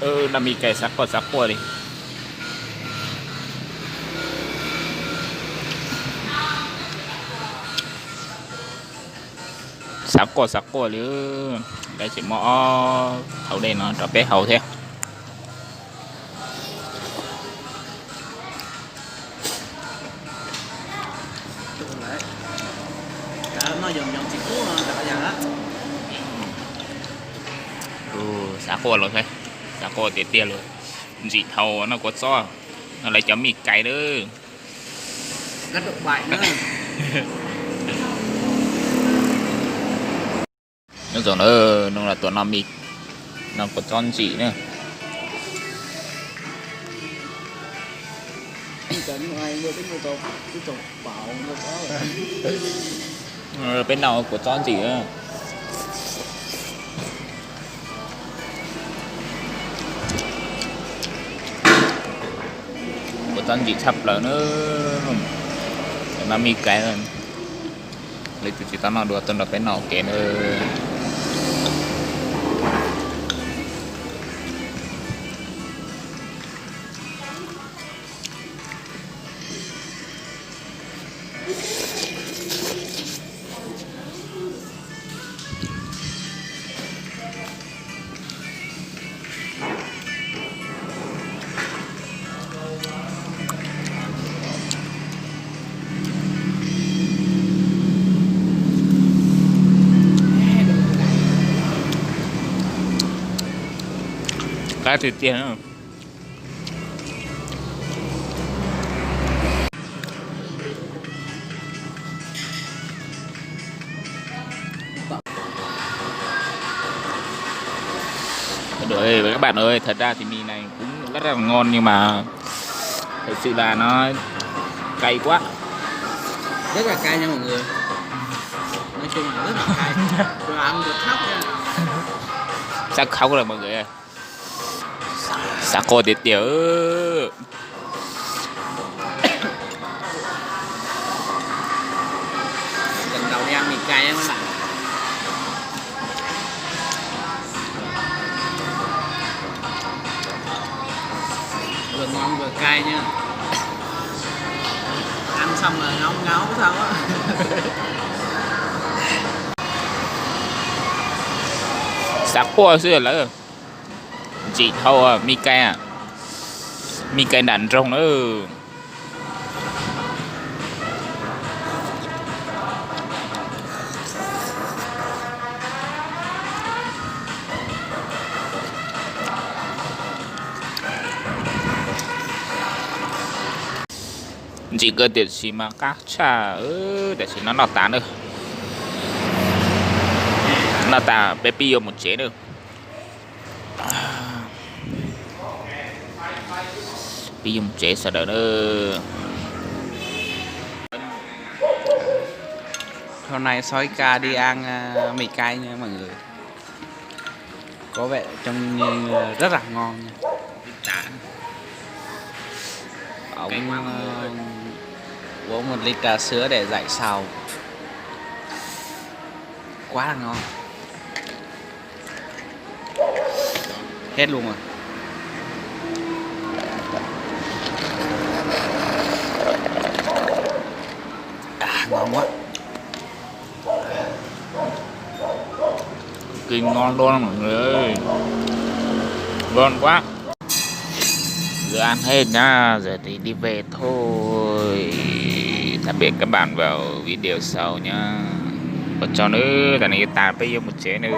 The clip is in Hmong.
Noj me kais xav quaj xav quaj li. Xav quaj xav quaj li. Lawv tseem muab ob hau dej no rau peb haus thiab. Xav quaj los, xav quaj tiag tiag li. Ntxim dhau noj kua txob, noj lawv cov me kais lawm. Nyob zoo na, hnub no tuaj noj me, noj kua txob ntsim na. Peb noj kua txob ntsim. Kua txob ntsim tshaj plaws na. Noj me kais, lawv tsis tau noj dua, tuaj nrog peb noj ua ke na. Qab tiag tiag. Các bạn ơi, thật ra thì mì này cũng rất là ngon nhưng mà thật sự là nó cay quá. Rất là cay nha mọi người. Nói chung là rất là cay. Tôi ăn tôi khóc nha. Sắp khóc rồi mọi người ơi. Sắp khóc tiệt tiệt. Lần đầu đi ăn mì cay á mấy bạn. Vừa ngon vừa cay nha. Ăn xong là ngấu ngấu sao á. Sab quaj xwb lawm. Ntxim dhau, me kais, me kais nram nroog na. Ntxim kawg tiam sis mas qab tshaj, tiam sis no noj tas na. Noj tas peb pib yuav mus tsev na. Pib yuav mus tsev sawv daws na. Hôm nay Sói Ca đi ăn, à, mì cay nha mọi người. Có vẻ trông như rất là ngon nha. Ông, ờ, uống một ly trà sữa để giải sầu. Quá là ngon. Hết luôn rồi. À, ngon quá. Kinh ngon luôn mọi người ơi. Ngon quá. Giờ ăn hết nhá, giờ thì đi về thôi. Tạm biệt các bạn vào video sau nhá. Còn cho nữa, tại này tàn bây giờ một chế nữa.